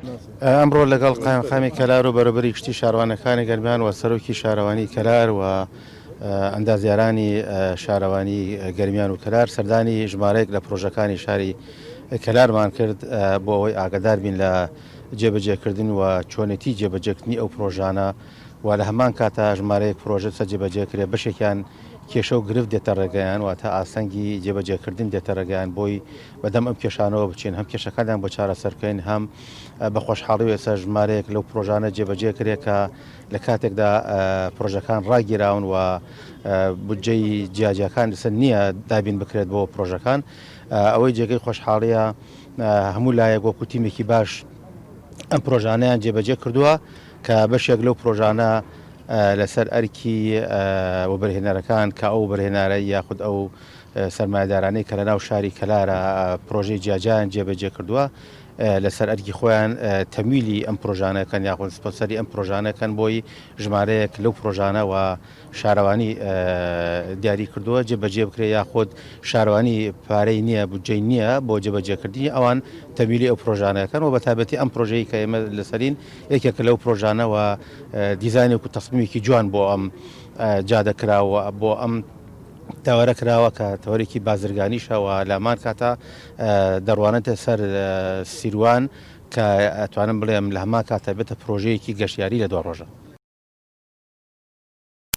ئەمڕۆ لەگەڵ قایمقامی کەلار و بەرەبەری گشتی شارەوانەکانی گەرمیان و سەرۆکی شارەوانی کەلار و ئەندازیارانی شارەوانی گەرمیان و کەلار سەردانی ژمارەیەک لە پرۆژەکانی شاری کەلارمان کرد بۆ ئەوەی ئاگدار بین لە جێبەجێکردن و چۆنێتی جێبەجێکردنی ئەو پرۆژانە و لە هەمان کاتا ژمارەیەک پرۆژە سە جێبەجێ کرێ بەشێکیان کێشە و گرفت دێتە ڕێگەیان واتە ئاستەنگی جێبەجێکردن دێتە ڕێگەیان بۆی بەدەم ئەم کێشانەوە بچین هەم کێشەکانیان بۆ چارەسەر بکەین هەم بە خۆشحاڵی و ئێستا ژمارەیەک لەو پرۆژانە جێبەجێ کرێ کە لە کاتێکدا پرۆژەکان ڕاگیراون و بودجەی جیاجیاکان لەسەر نییە دابین بکرێت بۆ پرۆژەکان ئەوەی جێگەی خۆشحاڵیە هەموو لایەک وەکو تیمێکی باش ئەم پرۆژانەیان جێبەجێ کردووە کە بەشێک لەو پرۆژانە لەسەر ئەرکی وەبەرهێنەرەکان کە ئەو وەبەرهێنارە یاخود ئەو سەرمایەدارانەی کە لەناو شاری کەلارە پرۆژەی جیاجیایان جێبەجێ کردووە لەسەر ئەرکی خۆیان تەمویلی ئەم پرۆژانەکەن یاخود سپۆنسەری ئەم پرۆژانەکەن بۆی ژمارەیەک لەو پرۆژانە و شارەوانی دیاری کردووە جێبەجێ بکرێت یاخود شارەوانی پارەی نییە بودجەی نییە بۆ جێبەجێکردنی ئەوان تەمویلی ئەو پرۆژانەکەن و بەتایبەتی ئەم پرۆژەی کە ئێمە لەسەرین یەکێکە لەو پرۆژانە و دیزاینێک و تەسمیمێکی جوان بۆ ئەم جادە کراوە بۆ ئەم تەوەرە کراوە کە تەوەرێکی بازرگانیشە و لامان کاتە دەڕوانێتە سەر سیروان کە ئەتوانم بڵێم لە هەمان کاتە بێتە پرۆژەیەکی گەشتیاری لە دوا ڕۆژە.